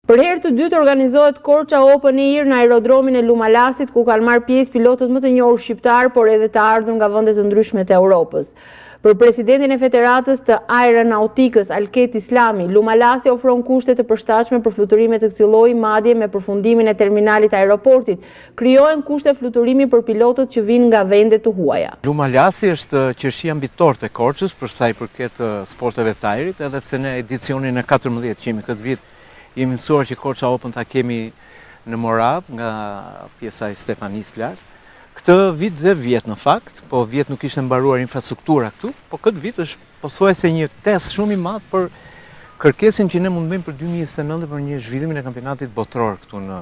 Për herë të dytë organizohet Korça Open Air në aerodromin e Lumalasit, ku kanë marrë pjesë pilotët më të njohur shqiptarë, por edhe të ardhur nga vende të ndryshme të Europës. Për presidentin e Federatës të Aeronautikës, Alket Islami, Lumalasi ofron kushte të përshtatshme për fluturime të këtij lloji, madje me përfundimin e terminalit të aeroportit, krijohen kushte fluturimi për pilotët që vijnë nga vende të huaja. Lumalasi është qershia mbi tortë e Korçës për sa i përket sporteve të ajrit, edhe pse në edicionin e 14 që jemi këtë vit, jemi mësuar që Korça Open ta kemi në Moravë nga pjesa e Stefanisë lart. Këtë vit dhe vjet në fakt, po vjet nuk ishte mbaruar infrastruktura këtu, po këtë vit është pothuajse një test shumë i madh për kërkesën që ne mund të bëjmë për 2029 për një zhvillimin e kampionatit botëror këtu në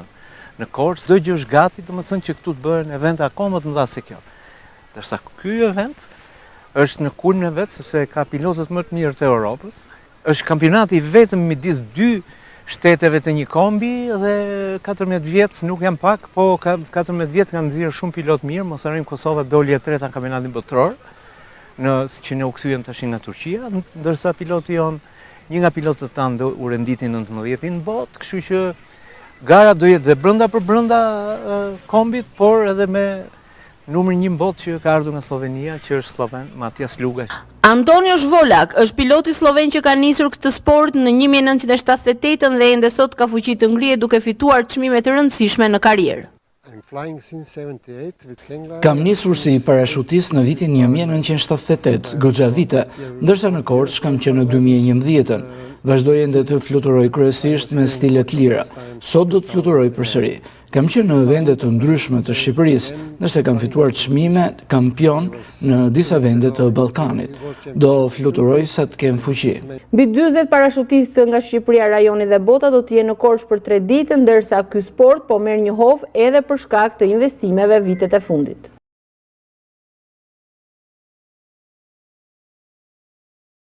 në Korçë. Çdo gjë është gati, domethënë që këtu të bëhen evente akoma më të mëdha se kjo. Ndërsa ky event është në kulmin e vet sepse ka pilotët më të mirë të Europës, Është kampionati i vetëm midis dy shteteve të një kombi dhe 14 vjet nuk janë pak, po 14 vjet kanë nxjerrë shumë pilot mirë, mos harrojmë Kosova doli e treta në kampionatin botëror, në që ne u kthyem tash nga Turqia, ndërsa piloti jonë, një nga pilotët tanë u renditi 19 në botë, kështu që gara do jetë dhe brenda për brenda kombit, por edhe me Numri një në botë që ka ardhur nga Sllovenia, që është slloven, Matias Luga. Antonio Zvolak është piloti slloven që ka nisur këtë sport në 1978 dhe ende sot ka fuqi të ngrihet duke fituar çmime të rëndësishme në karrierë. Kam nisur si parashutist në vitin 1978, goxha vite, ndërsa në Korçë kam qenë në 2011-ën. Vazhdoj ende të fluturoj kryesisht me stile të lira. Sot do të fluturoj përsëri. Kam qenë në vende të ndryshme të Shqipërisë, ndërsa kam fituar çmime kampion në disa vende të Ballkanit. Do fluturoj sa të kem fuqi. Mbi 40 parashutistë nga Shqipëria, rajoni dhe bota do të jenë në Korçë për 3 ditë, ndërsa ky sport po merr një hov edhe për shkak të investimeve vitet e fundit.